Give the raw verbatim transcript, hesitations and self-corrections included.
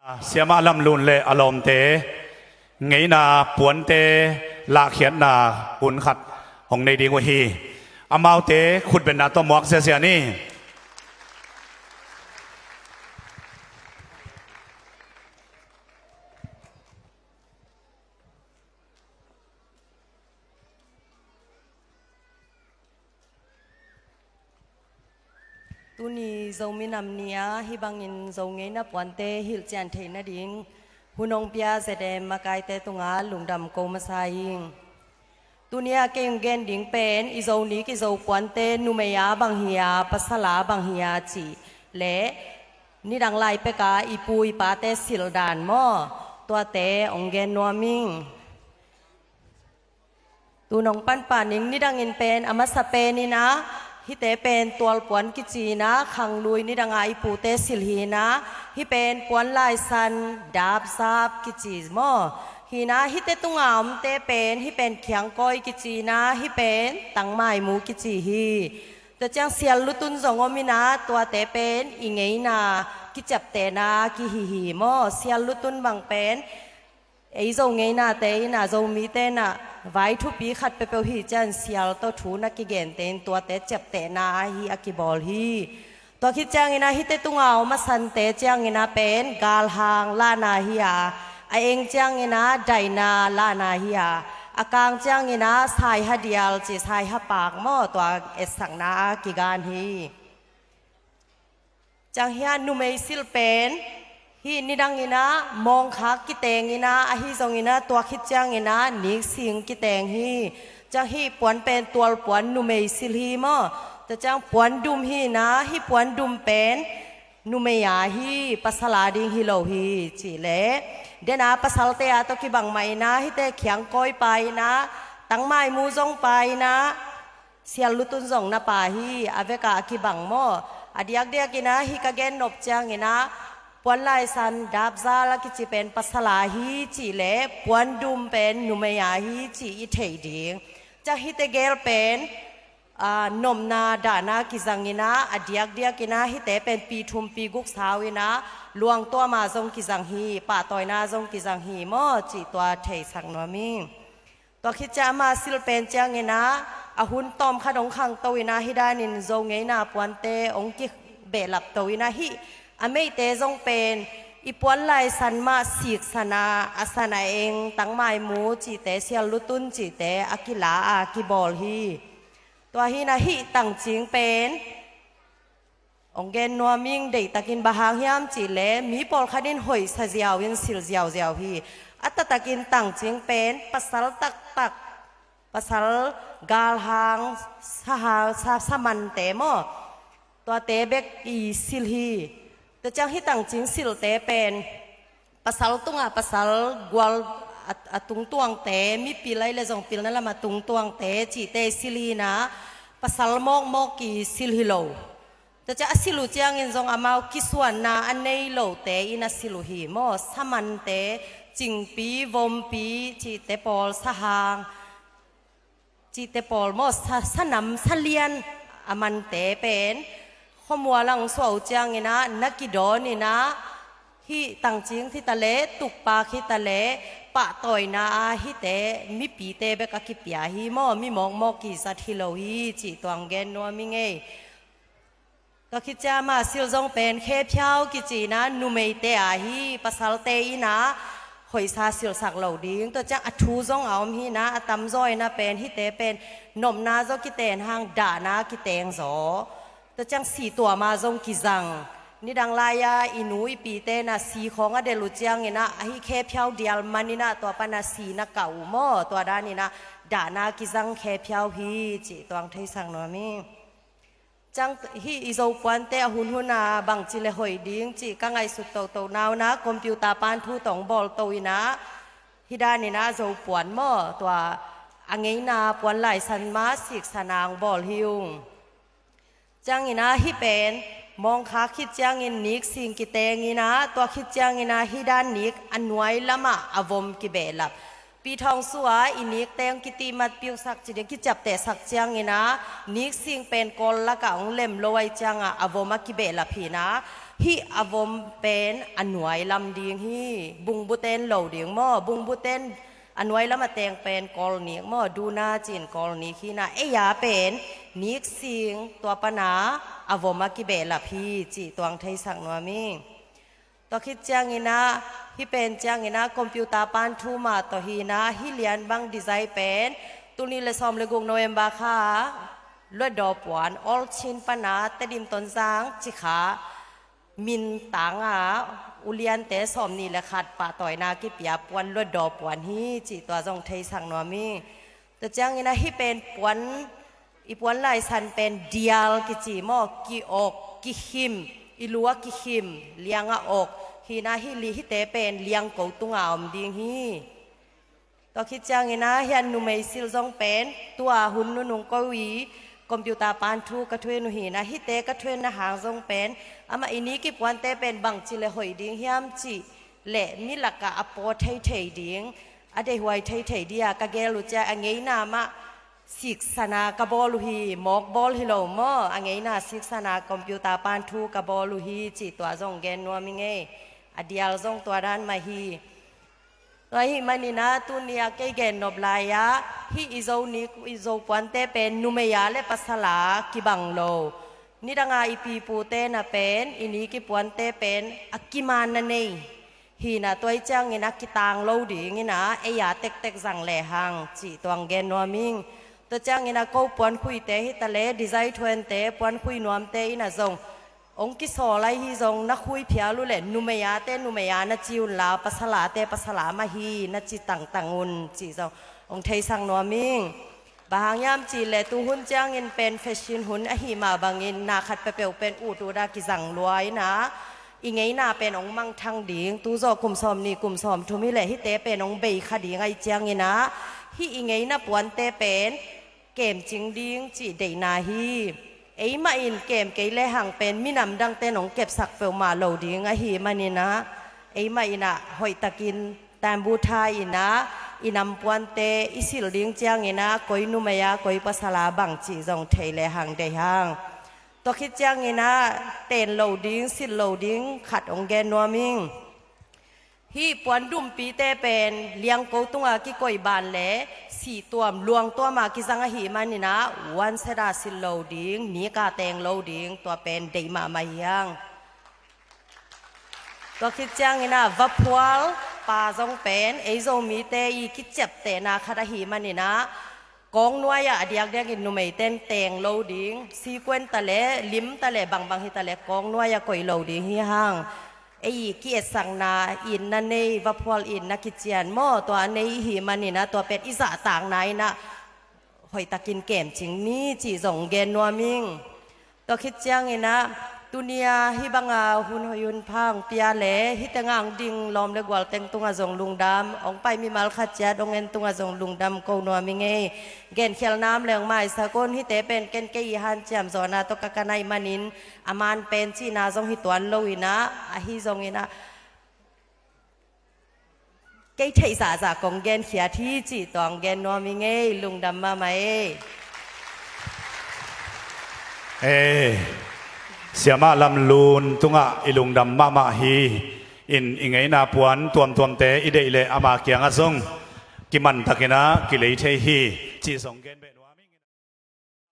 Siamah Lam Lun le a lawmte ngeina puante lahkhiatna hun khat hong nei ding uh hi. Amaute khutbetna tawh muak ziazia ni. Tuni Zomi Nam Ni-a hih bangin Zo ngeina puante hilhcian theih nading hun hong pia Z M makaite tungah lungdam ko masa ing. Tuni-a kei hong gen ding pen i Zo nik i Zo puante numei-a bang hi-a pasal-a bang hi-a cih le nidang lai peka i pu i pate silh dan maw, tuate hong gen nuam ing. Tu nong panpah ning, nidangin pen a masa pen in ah, hihte pen tualpuan kici in ah, khanglui nidanga i pute silh hi in ah, hih pen puan laisan dapzap kici maw. Hi in ah, hihte tunga omte pen, hih pen khiangkawi kici in ah, hih pen tangmaimu kici hi. Tua ciang sial lutun zong om in ah, tuate pen i ngeina kiciaptehna kihi hi maw. Sial lutun bang pen ei Zo ngeinate in ah, Zomite in ah, vai thupi khat peuhpeuh hi ciang sial tawh thu na kigente in tuate ciaptehna ahi a kibawl hi. Tua khit ciangin ah hihte tunga om a sante ciangin ah pen galhang lahna hi a, a eng ciangin ah daina lahna hi a, a kang ciangin ah saiha dial ci saiha paak maw, tua etsakna a kigan hi. Ciang hi a numei silh pen hih nidangin ah mawngkhak kiteng in ah, ahi zongin ah tua khit ciangin ah niksing kiteng hi. Ciang hih puan pen tualpuan numei silh hi maw. Tua ciang puan dum hi in ah, hih puan dum pen numei a hi, pasal a ding hi lo hi cih leh, den a pasalte a tawh kibang mah in ah, hihte khiangkawi pa in ah, tangmaimu zong pa in ah, sial lutun zong na pa hi, a vekah a kibang maw. A diakdiakin ah hih ka gen nop ciangin ah puan laisan dapzal a kici pen pasal a hi cih leh puan dum pen numei a hi cih i theih ding. Ciang hihte gel pen, aa, nopna dahna kizang in ah, a diakdiakin ah hihte pen pi thum pi guk sau in ah luang tuam a zong kizang hi, pahtawina zong kizang hi maw cih tua theisak nuam ing. Tua khit ciang ama silh pen ciangin ah, a hun tawm khat hong khangto in ah, hih danin Zo ngeina puante hong kibehlapto in ah, hih a meihte zong pen i puan laisan mah siksan a, a san a eng tangmaimu cihte, sial lutun cihte a kila a kibawl hi. Tua hi in ah hih tangcing pen hong gen nuam ing, deihtakin bang hang hiam cih leh mi pawlkhat in hoihsa ziau in silh ziauziau hi. A taktakin tangcing pen pasal taktak, pasal galhang, saha, sa, samante maw, tuate bek i silh hi. Tua ciang hih tangcing silhte pen pasal tungah pasal gual a, a tungtuangte, mipil ahi leh zong pilna lam a tungtuangte cihte i silh hi in ah, pasal mawkmawk kisilh hi lo. Tua ciang a silh uh ciangin zong amau kisuanna a nei lote in a silh uh hi maw. Samante, cingpi, vompi cihte pawl, sahang cihte pawl maw, sa, sanam, salian a mante pen khuamual ah hong suah uh ciangin ah na kidawn in ah, hih tangcing hi ta leh, tukpak hi ta leh, pahtawina a hihte mipite bek a kipia hi maw, mi mawkmawk kizat hi lo hi cih tua hong gen nuam ing ei. Tua khit ciang ama silh zong pen khephiau kici in ah numeite a hi, pasalte in ah hoihsa silhsak lo ding. Tua ciang a thu zong a om hi in ah, a tamzaw in ah pen hihte pen nopna zaw kiten hang dahna kiteng zaw. Tua ciang si tuam a zong kizang. Nidang lai-a i nu i pite in ah si khawng a delh uh ciangin ah, ahi khephiau dial man in ah tua pan a si na kah uh maw, tua dan in ah dahna kizang khephiau hi cih tua hong theisak nuam ing. Ciang hih i Zo puante a hunhun a bangci leh hoih ding cih ka ngaihsut toto na un ah, computer pan thu tawh hong bawlto in ah, hih dan in ah Zo puan maw, tua a ngeina puan laisan mah siksan a hong bawl hi ung. Ciangin ah hih pen mawngkhak khit ciangin niksing kiteng in ah, tua khit ciangin ah hih dan nik a nuai lamah a vom kibehlap. Pi thawng sua i nikte hong kitihmat piuhsak ci ding, kiciaptehsak ciangin ah, niksing pen kawl lakah hong lem lo ahih ciangah a vom a kibehlap hi in ah, Hih a vom pen a nuai lam ding hi. Bungbu ten lo ding maw? Bungbu ten a nuai lam a teng pen kawlnik maw? Duna ci-in kawlnik hi-in ah, ei a pen nik sing, tua pan a vom a kibehlap hi cih tuang theisak nuam ing. Tua khit ciangin ah, hih pen ciangin ah computer pan thu mah tawh hi-in ah, hih lian bang design pen tul nih le sawm le guk November kha Hluttaw puan Old Chin pan a Tedim, Tonzang, Cikha, Mintang a uliante sawmnih le khat pahtawina kipia puan Hluttaw puan hi cih tua zong theisak nuam ing. Tua ciangin ah hih pen puan, i puan laisan pen dial kici maw, ki-ok, kikhim, i lu a kikhim, liang a ok. Hi-in ah hih li, hihte pen liangko tunga om ding hi. Tua khit ciangin ah hih a numei silh zong pen tua hun nunung ko i computer pan thu ka thuhilh uh hi-in ah, hihte ka thuhilhna hang zong pen amah i nik i puante pen bangci le hoih ding hiam cih le mi lakah a paw theithei ding, a deihhuai theithei ding a ka geel uh ciang a ngeina mah siksan a ka bawl uh hi, mawk bawl hi lo maw, a ngeina siksan a computer pan thu ka bawl uh hi cih tua zong gen nuam ing ei. A dial zong tua dan mah hi. Tua ahih manin ah tuni a kei gen nop lai-ah hih i Zo nik, i Zo puante pen numei a le pasal a kibang lo. Nidang a i pi i pute na pen i nik i puante pen a kimanna nei hi-in ah, tua ahih ciangin ah kitang lo dingin ah ei a tektek zang lehang cih tuang gen nuam ing. Tua ciangin ah ko puankhuite hi ta le, design thuante, puankhui nuamte in ah zong hong kisawl lai hi zong na khui phial uh leh numei ate numei a na ci un la, pasal ate pasal a mah hi na ci tangtang un cih zong hong theisak nuam ing. Bang hang hiam cih leh tu hun ciangin pen fashion hun ahih mah bangin na khat peuhpeuh pen ut ut a kizang lua in ah, i ngeina pen hong mangthang ding, tu zawh kum sawmnih kum sawmthum hi leh hihte pen hong bei kha ding ahih ciangin ah, hih i ngeina puante pen kemcing ding cih deihna hi. Eimah in kem kei lehang pen minam dangte in hong kepsak peuhmah lo ding ahih manin ah, eimah in ah hoihtakin tanbutha in ah i nam puante i silh ding ciangin ah koi numei a koi pasal a bang cih zong thei lehang deih hang. Tua khit ciangin ah ten lo ding, silh lo ding khat hong gen nuam ing. Hih puan dumpite pen liangko tunga kikoih ban le sih tuam, luang tuam a kizang ahih manin ah one set a silh lo ding, nik a teng lo ding, tua pen deih mahmah hi hang. Tua khit ciangin ah vaphual pa zong pen ei Zomite i kiciaptehna khat ahih manin ah kawng nuai-ah a diakdiakin numeite in teng lo ding, sequin ta le, lim ta le, bangbang hi ta le kawng nuai-ah koih lo ding hi hang. Ei i ki-etsakna, itna nei, vaphual itna kician maw, tua a nei i hih manin ah tua pen i zahtakna in ah hoihtakin kemcing ni cih zong gen nuam ing. Tua khit ciangin ah tuni a hih banga hun hoih hun pha hong pia le hih tengah hong ding lawm le gual teng tungah zong lungdam, hong pai mimal khat ciat hong en tungah zong lungdam ko nuam ing ei. Genkhialhna om le hong maisak un, hihte pen ken kei i hanciam zawhna tawh ka kan ahih manin a man pen cihna zong hi tuan lo in ah, ahi zongin ah kei theih zahzah kong genkhiat hi cih tuang gen nuam ing ei. Lungdam mahmah ei. Eh, Siamah Lam Lun tungah i lungdam mahmah hi. In i ngeina puan tuamtuamte i deih leh ama kiangah zong kimantakin ah kilei thei hi cih zong gen beh nuam.